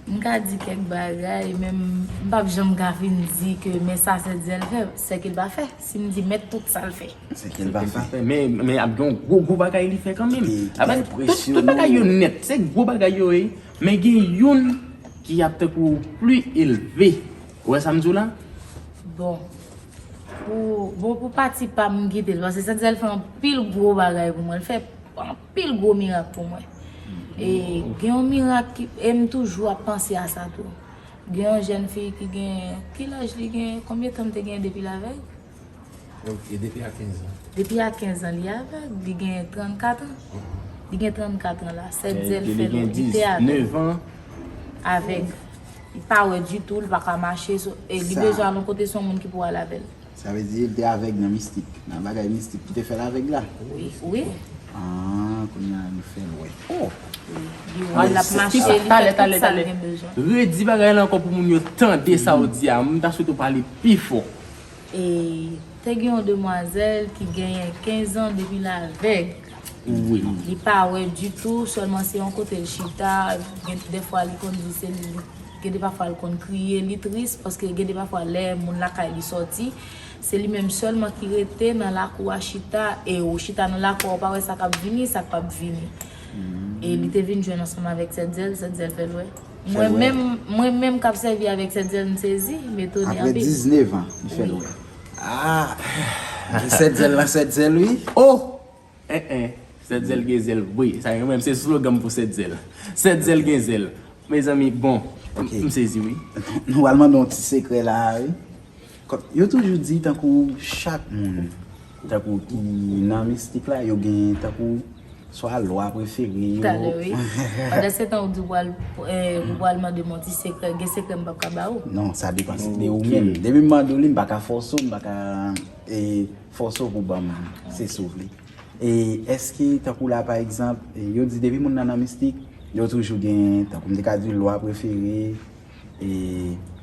M ka di kèk bagay, men m p ap janm ka fin di ke men sa Sèt Zèl fè, sèke l pa fè. Si m di men tout sa l fè. Sèke l pa fè. Men, men ap gen yon gwo, gwo bagay li fè kanmenm. Ki, ki Aba, tout, enpresyone tout bagay yo w. Nèt, se gwo bagay yo ye. Men gen youn ki ap tankou pli elve. Ou wè sa m di w la? Bon. Pou, bon, pou pati pa m, m kite l. Paske Sèt Zèl fè anpil gwo bagay pou mwen. L fè anpil gwo mirak pou mwen. E gen yon mirak ki, e m toujou ap panse a sa tou. Gen yon jèn fi ki gen, ki laj li gen, konbyen tan m te gen depi l avèg? Ok, depi a kenz an. Depi a kenz an li avèg, li gen trannkat an. Li gen trannkat an la. Sèt Zèl fè l, li te avèg. Diznèf an. Avèg. Li pa wè ditou, li pa ka mache, so, e li Sa- bezwen al yon kote, se yon moun ki pou al avè l. Sa vle di li te avèg nan mistik, nan bagay mistik ki te fè l avèg la. Wi, wi. Ah, kounye a li fè l wè. Oh, Li wè l ap mache, li fè tout sa l gen bezwen. Redi bagay la ankò pou moun yo tande sa ou di a. M ta swete w pale pi fò. E te gen yon demwazèl ki genyen kenz an depi l avèg. Wi. Li pa wè ditou, sèlman se yon kote l chita. Gen dèfwa li konn di se li, gen de pafwa l konn kriye, li tris, paske gen de pafwa lè moun lakay li sòti, se li menm sèlman ki rete nan lakou a chita, e ou chita nan lakou a, ou pa wè sa k ap vini, sa k p ap vini. E li te vin jwenn ansanm avèk Sèt Zèl, Sèt Zèl fè l wè. Mwen menm, mwen menm k ap sèvi avèk Sèt Zèl, m sezi, m etone Apre anpil. Diznèf an, li fè l wè. Ah, Sèt Zèl lan Sèt Zèl, wi. Oh! En, en. Sèt Zèl gen zèl. Wi, sa gen menm, se slogan m pou Sèt Zèl. Sèt Zèl gen zèl. Mezanmi, bon, m- Ok. m sezi, wi. Nou al mande yon ti sekrè la, wi. Kòm, yo toujou di tankou chak moun, tankou ki nan mistik la, yo gen tankou swa lwa prefere yo. Talè, wi. Pandan se tan ou di w pral, eh, ou pral mande m yon ti sekrè, gen sekrè m p ap ka ba ou. Non, sa depann de ou menm. Depi m mande w li, m pa ka fòse w, m pa ka eh, fòse w pou ban m se sou vle. E èske tankou la pa egzanp, eh, yo di depi moun nan nan mistik, yo toujou gen, tankou m te ka di lwa prefere, e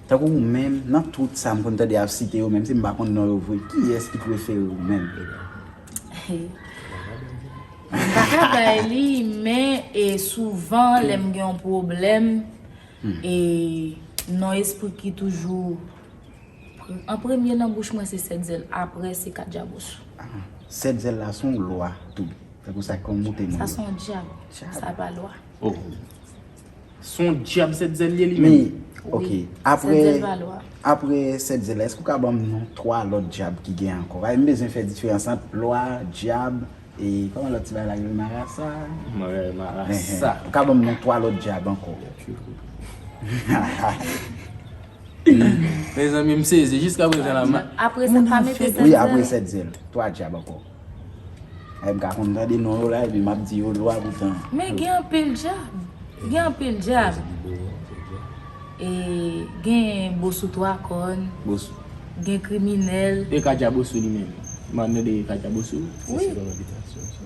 tankou ou menm, nan tout sa m konn tande y ap site yo, menm si m pa konn non yo vre, kiyès ki prefere ou menm? M pa ka bay li, men e souvan lè m gen yon pwoblèm, e non espri ki toujou an premye nan bouch mwen se Sèt Zèl, apre se Kat Djabosou. Sèt Zèl la se yon lwa tou. Tankou sa k konn moute moun Sa yo. Se yon dyab, sa pa lwa. Oh. Se yon dyab Sèt Zèl li ye li menm. Men, ok, apre, Sèt Zèl pa lwa. Apre Sèt Zèl la, èske w ka ban m non twa lòt dyab ki gen ankò? Paske m bezwen fè diferans ant lwa, dyab, e kòman lòt ti bagay la rele, marasa? Mwen, marasa. Ou ka ban m non twa lòt dyab ankò? Mezanmi, m sezi. Jiska prezan la, ma- Apre sa, pa mete Sèt Wi, Zèl. Apre Sèt Zèl. Twa dyab ankò. Ay, m ka konn tande non yo la, epi m ap di yo lwa poutan. Men gen anpil dyab. Gen anpil dyab. E gen Bosou Twa Kòn. Bosou. Gen kriminèl. E Kat Djabosou li menm? M ap mande Kat Djabosou. Wi.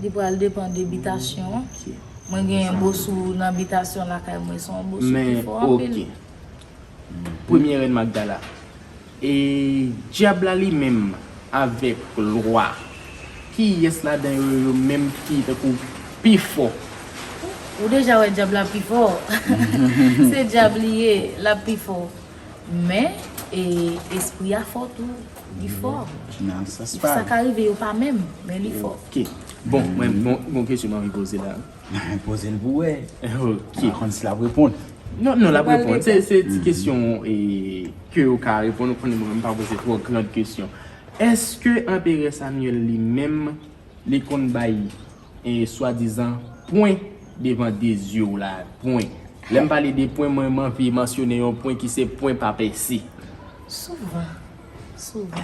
Li pral depann de bitasyon an. Mwen gen Bosou nan bitasyon lakay mwen, se yon Bosou ki Men, fò anpil. Ok. Premye rèn Magdala. E dyab la li menm avèk lwa. Kiyès ladan yo, yo menm ki tankou pi fò? Ou deja wè dyab la pi fò. Se dyab li ye, l ap pi fò. Men, e, espri a fò tou. Li fò. Nan sans Sa pa. Ka rive yo pa menm, men li fò. Ok. Bon, mwen, bon, bon kesyon m anvi poze la. Poze l pou wè. Ok. Pa konn si l ap reponn. Non, non, l ap Pral reponn. depan. Se, se ti kesyon e, ke ou ka reponn, ou konnen mwen, m pa poze twò grand kesyon. Èske Anperè Samyèl li menm, li konn bay e, swadizan pwen devan de zye w la? Pwen. Lè m pale de pwen, mwen, m anvi mansyone yon pwen ki se pwen pa pèse. Souvan. Souvan.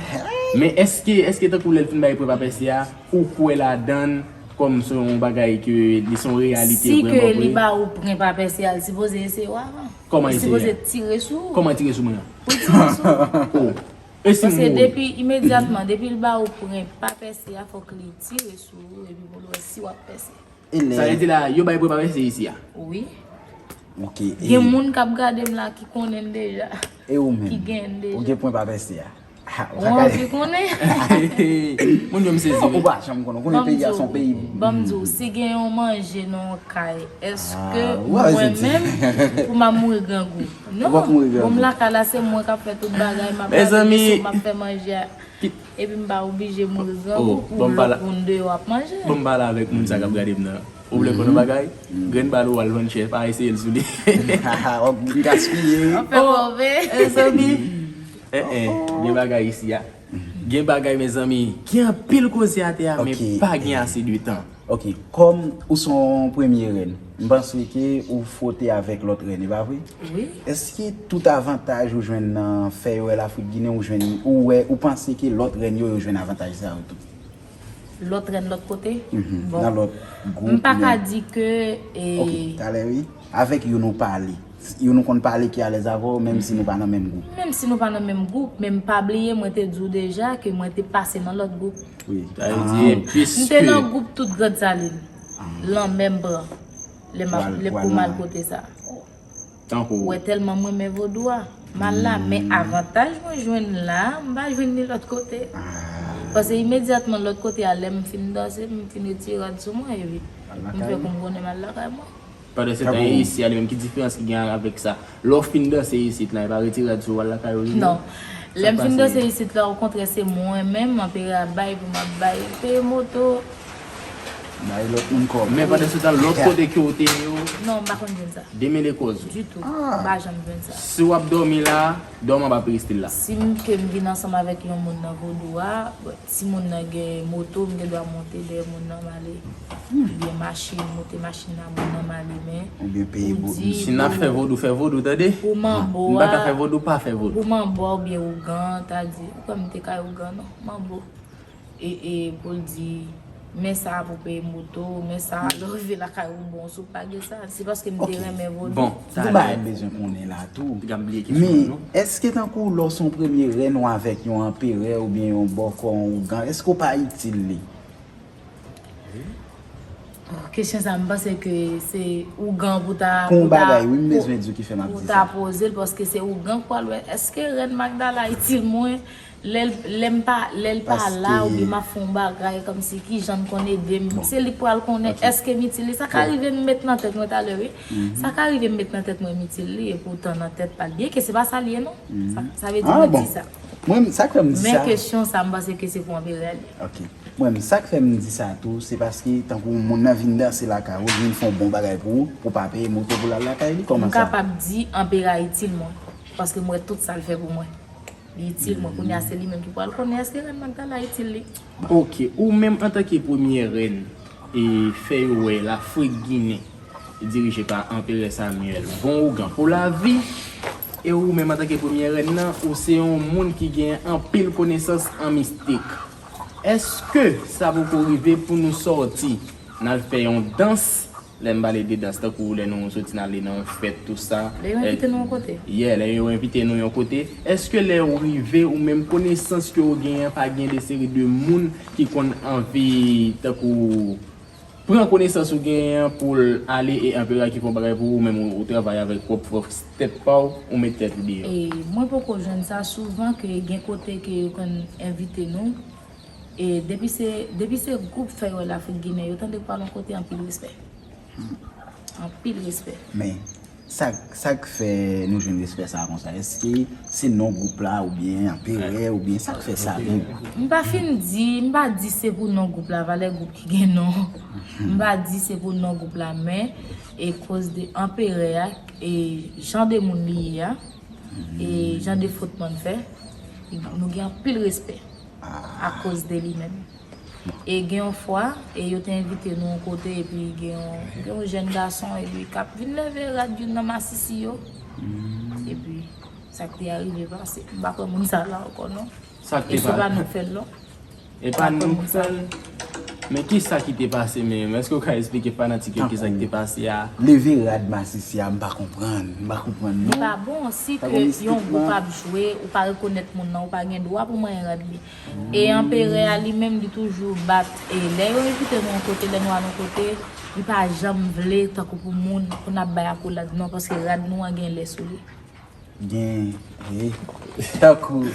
Men èske, èske tankou lè l fin bay pwen pa pèse a, ou kwè ladan l kòm se yon bagay ke li se yon reyalite Si ke vrèman li vre? Ba ou pwen pa pèse a, li sipoze eseye w avan. Kòman Li sipoze eseye? Tire sou ou. Kòman tire sou mwen an? Pou tire sou ou. Oh. E si m Paske mouri? Depi imedyatman, depi l ba ou pwen pa pèse a, fòk li tire sou ou epi pou l wè si w ap pèse. E Sa vle lè. Di la, yo bay pwen pa pèse isi a? Wi. Ok. E, Gen moun k ap gade m la ki konnen m deja. E ou menm? Ki gen deja. Ou gen pwen pa pèse a? Ha, ou Ou pa ka- anvi konnen? Moun yo m sezi Ou wi. pa janm konnen. Ou konnen peyi a se yon peyi. Ban m di w, si gen yon manje nan yon kay, èske Ah, ou pa bezwen mwen di. Menm pou m ap mouri grangou? Non. Ou p ap mouri grangou. Bon, m lakay la, se mwen k ap fè tout bagay, m ap Mezanmi. Lave veso, m ap fè manje a. Epi m pa oblije mouri grangou Oh, pou bon, m pa lòt la- moun deyò ap manje. Bon, m pale avèk moun sa k ap gade m nan. Ou vle konn yon bagay? Grenn bal ou al vann chè, pa eseye l sou li. Haha, w ap gaspiye wi. Fè move. Mezanmi. Eh, eh, gen bagay isi a. Gen bagay, mezanmi. Gen anpil koze atè a, men Ok. Pa gen ase de tan. Ok, kòm ou se yon premye rèn, m panse ke ou fwote avèk lòt rèn, e pa vre? Wi. Èske tout avantaj ou jwenn nan fè yo wè Lafrik Ginen, ou jwenn, ou wè, ou panse ke lòt rèn yo, yo jwenn avantaj sa yo tou? Lòt rèn lòt kote? Mhm. Bon. Nan lòt gwoup. M pa ka men- di ke e, Ok, talè wi. Avèk yo nou pale. Yo nou konn pale ki alèz avè w, menm si nou pa nan menm gwoup. Menm si nou pa nan menm gwoup, men m pa bliye mwen te di w deja ke mwen te pase nan lòt gwoup. Wi. Sa vle di, M piske te nan gwoup tout Grand Saline. Lan menm bran. Lè m ap- Pral- lè pou pral m al nan- kote sa. Tankou Wè tèlman m renmen vodou a. M al la, men avantaj mwen jwenn la, m pa jwenn li lòt kote. Paske imedyatman lòt kote a, lè m fin danse, m fin retire rad sou mwen, epi m fè kou m konnen m al lakay mwen. Pandan se tan, e isi a li menm, ki diferans ki gen avèk sa? Lè w fin danse isit la, e pa retire rad sou w al lakay ou li? Non. Lè m fin pase? Danse isit la, okontrè, se mwen menm, anperè ap bay pou m ap bay. Peye moto. Bay lòt moun kòb. Men pandan se tan, lòt kote ke w te ye yo, Non, m pa konn jwenn sa. Demele kòz ou. Ditou. M pa janm jwenn sa. Si w ap dòmi la, dòm anba peristil la. Si m ke m vin ansanm avèk yon moun nan vodou a, bon, si moun nan gen moto, m gen dwa monte dèyè moun nan, m ale. Oubyen machin, monte machin nan, moun nan, m ale, men. Oubyen peye Ou bo- di Si n ap fè vodou, fè vodou, tande? Pou manbo M pa ka a, fè vodou, pa fè vodou. Pou manbo a oubyen ougan, ta di, ou kwè m te kay ougan, non, manbo. E, e, pou l di, men sa pou peye moto, men sa lè w rive lakay ou bon, si w pa gen sa, se paske m te renmen vodou. Bon, Gen bagay m bezwen konnen la tou. Piga m bliye kesyon Men, non. Èske tankou lè w se yon premye rèn ou avèk yon anperè oubyen yon bòkò, yon ougan, èske w pa itil li? Kesyon sa, m panse ke se ougan pou ta Pou yon pou ta- bagay, wi, m pou- bezwen di w ki fè m ap pou di ta sa. Poze l, paske se ougan k pral wè. Èske rèn Magdala itil mwen? Lè l- lè m pa lè l pa Paske- la, oubyen m ap fè yon bagay kòmsi ki jan l konn ede m. Se li k pral konnen èske m itil li. Sa ka rive m met nan tèt mwen talè, wi. Sa ka rive m met nan tèt mwen m itil li, epoutan nan tèt pa l. Byenke se pa sa l ye, non. Sa, sa vle di Ah, mwen bon. Di sa. Mwen, sa k fè m di Men sa. Kesyon sa, m panse ke se pou anperè li. Ok. Mwen, sa k fè m di sa tou, se paske tankou moun nan vin danse lakay ou, vin fè yon bon bagay pou ou, pou pa peye moto pou l al lakay li, M kòman sa? Kapab di anperè a itil mwen, paske m wè tout sa l fè pou mwen. Li itil mwen, kounye a se li menm ki pral konnen èske rèn Magdala itil li. Ok, ou menm antanke premye rèn, e fè yo wè Lafrik Ginen dirije pa Anperè Samyèl, bon ougan pou lavi, e ou menm antanke premye rèn nan, ou se yon moun ki gen anpil konesans an mistik. Èske sa poko rive pou nou sòti, n al fè yon dans? Lè m pale de dans, tankou lè nou soti n ale nan yon fèt, tou sa. Lè yo envite nou yon kote. Yeah, lè yo envite nou yon kote. Èske lè ou rive, ou menm konesans ke ou genyen, pa gen de seri de moun ki konn anvi, tankou, Pran konesans ou genyen an pou l ale e Anpera ki fè yon bagay pou ou, ou menm ou, ou travay avèk pwòp fòs tèt pa w, ou met tèt ou deyò. E mwen poko jwenn sa souvan ke gen kote ke yo konn envite nou. E depi se, depi se gwoup fè yo Lafrik Ginen, yo tande pral yon kote anpil respè. Anpil respè. Men, sa, sa k fè nou jwenn respè sa a konsa? Èske se non gwoup la oubyen Anperè oubyen sa k fè sa menm? M pa fin di, m pa di se pou non gwoup la, valè gwoup ki gen non. M pa di se pou non gwoup la, men e koz de Anperè a, e jan de moun li ye a, e jan de fotman l fè, nou gen anpil respè akoz de li menm. E gen yon fwa, e yo te envite nou yon kote, epi gen yon, gen yon jèn gason, epi k ap vin leve rad youn nan masisi yo. Epi, sa k te arive pase. M pa kwè moun sa la ankò, non. Sa k E te se pa pa. nou k fè l, non. E pa nou k fè l. Men ki sa ki te pase menm? Èske w ka eksplike fanatik yo ki sa ki te pase a? Leve rad masisi a, m pa konprann. M pa konprann, Li non. pa bon si Sa ke bon, yon mistikman. Gwoup ap jwe, ou pa rekonèt moun nan, ou pa gen dwa pou manyen rad li. E Anperè a li menm, li toujou bat. E lè yo envite nou yon kote, lè nou al yon kote, li pa janm vle tankou pou moun, pou n ap bay akolad, non, paske rad nou an gen lè sou li. Gen, eh, tankou.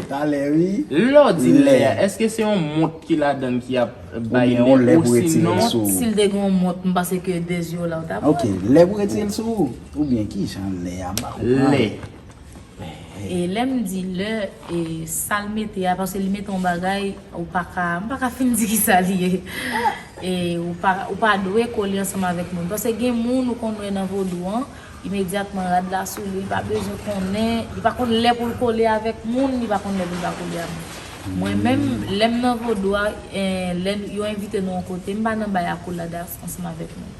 Talè, wi. Lè w di lè a, Lè. Èske se yon mont ki ladan l ki ap bay Oubyen lè yon lè ou pou retire l sinon sou ou. Si l te gen yon mont, m panse ke de zye w la ou t ap Ok, lè pou retire l sou ou. Oubyen ki jan lè a, m pa konprann. Lè. E lè m di lè, e sa l mete a, paske li mete yon bagay, ou pa ka, m pa ka fin di ki sa li ye. E ou pa, ou pa dwe kole ansanm avèk moun. Paske gen moun ou konn wè nan vodou an, imedyatman rad la sou li, li pa bezwen konnen, li pa konn lè pou l kole avèk moun, li pa konn lè pou l pa kole avèk moun. Mwen menm, lè m nan vodou a, eh, lè yo envite nou yon kote, m pa nan bay akolad ansanm avèk moun.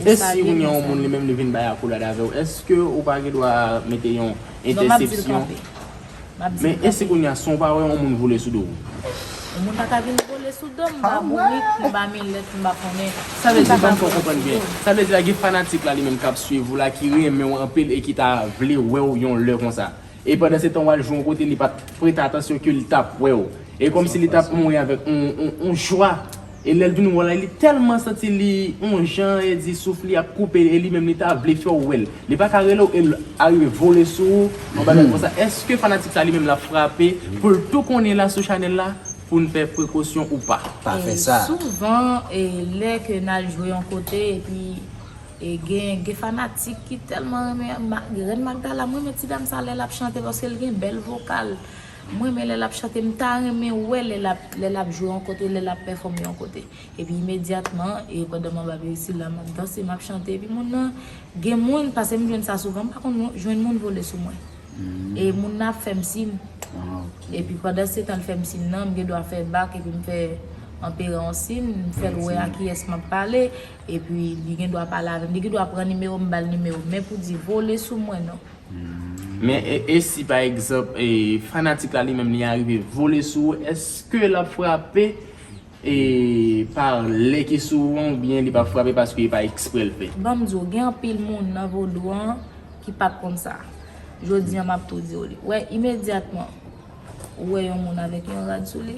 E si kounye a yon moun li menm li vin bay akolad avè w, èske ou pa gen dwa mete yon entèsepsyon? Men e si kounye a, si w pa wè yon moun vole sou do w? Yon moun pa ka vin vole sou do m, m pa bourik, m pa milèt, m pa konnen. Sa vle di, ban m fè w konprann byen. Sa vle di la, gen fanatik la li menm k ap swiv ou la, ki renmen w anpil e ki ta vle wè w yon lè konsa. E pandan se tan w al jwe yon kote, li pa t prete atansyon ke li t ap wè w. E kòmsi li t ap mouri avèk yon, yon, yon jwa. E lè l vin wè w la, li tèlman santi li yon jan, e di souf li ap koupe, e li menm li ta vle fè w wè l. Li pa ka rele w, e l arive vole sou ou, yon bagay konsa. Èske fanatik sa li menm l ap frape pou l tou konnen la sou chanèl la pou n fè prekosyon ou pa? Pa fè E sa. Souvan, e lè ke n al jwe yon kote, epi e gen, gen fanatik ki tèlman renmen Ma- Rèn Magdala. M renmen ti dam sa lè l ap chante paske l gen bèl vokal. M renmen lè l ap chante, m ta renmen wè lè l ap, lè l ap jwe yon kote, lè l ap pèfòme yon kote. Epi imedyatman, e pandan m anba peristil la, m ap danse, m ap chante. Epi moun nan, gen moun, paske m jwenn sa souvan, m pa konn jwenn moun vole sou mwen. E moun nan ap fè m siy. Ah, ok. Epi pandan se tan l fè m siy nan, m gen dwa fè bak, epi m fè Anpera yon siy, m fè l wè a kiyès m ap pale, epi li gen dwa pale avè m, li gen dwa pran nimewo m, ba l nimewo m, men pou di vole sou mwen, non. Men e, e si pa egzanp, e, fanatik la li menm li arive vole sou ou, èske l ap frape e pa lè ki sou ou an oubyen li p ap frape paske e pa eksprè l fè? Ban m di w, gen anpil moun nan vodou an ki pa t konn sa. Jodi an, m ap tou di w li. Wè, imedyatman, ou wè yon moun avèk yon rad sou li,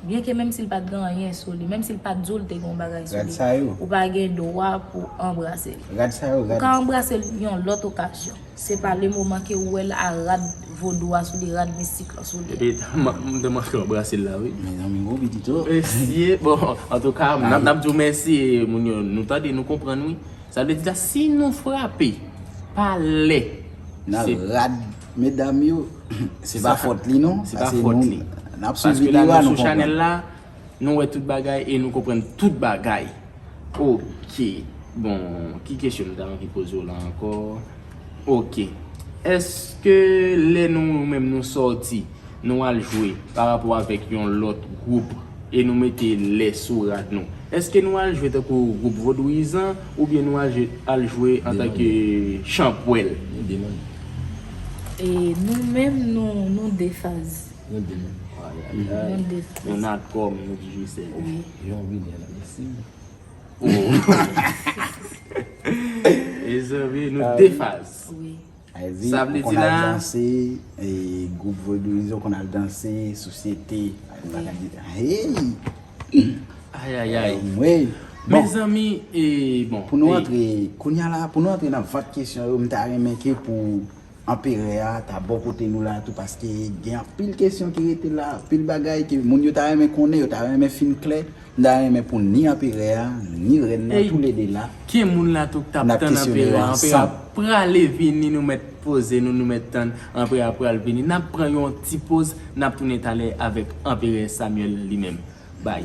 byenke menm si l pa t gen anyen sou li, menm si l pa t di w l te gen yon bagay sou Rad li, sa yo. Ou pa gen dwa pou anbrase l. Rad sa yo, Ou rad. Ka anbrase l yon lòt okazyon. Se pa le moman ke ou wè l a rad vodou a sou li, rad mistik lan sou li. Epi, m, m te manke anbrase l la, wi. Mezanmi, gwo pitit, oh. Mesye, bon, antouka, n ap, n ap di w mèsi, moun yo, nou tande, nou konprann, wi. Sa vle di la, si nou frape, pa lè. N a rad, medam yo, se pa fòt li, non. Se pa Se fòt nou, li. N ap Paske swiv la, videyo a, nou nou sou chanèl konprann. La, nou wè tout bagay e nou konprann tout bagay. Ok. Bon, ki kesyon m ta anvi poze w la ankò? Ok. Èske lè nou menm nou sòti, nou al jwe pa rapò avèk yon lòt gwoup e nou mete lè sou rad nou, èske nou al jwe tankou gwoup vodouyizan oubyen nou al jwe, al jwe antanke chanpwèl? E nou menm, nou, nou de faz. Nou de menm. Nou de faz. Nou nan kòm nou di jisè. Wi. Jan w vini a la, mèsi. Mezanmi, nou de faz. Wi. Sa vle di Ou konn al la danse, e, gwoup vodouyizan, ou konn al danse, sosyete. Hey! Ayayay. Wi. Bon, Mezanmi, e bon. Pou nou e- antre, kounye a la, pou nou antre nan vant kesyon yo, m ta renmen ke pou anperè a ta bò kote nou la tou, paske gen anpil kesyon ki rete la, anpil bagay ke moun yo ta renmen konnen, yo ta renmen fin klè. M ta renmen pou ni anperè a, ni rèn nan, Ey, toulede la. Gen moun la tou k t ap N ap tann anperè kesyone yo a. Anperè a ansanm. prale vini, nou mèt poze nou, nou mèt tann anperè a pral vini. N ap pran yon ti poz, n ap tounen talè avèk anperè Samuel li menm. Bay.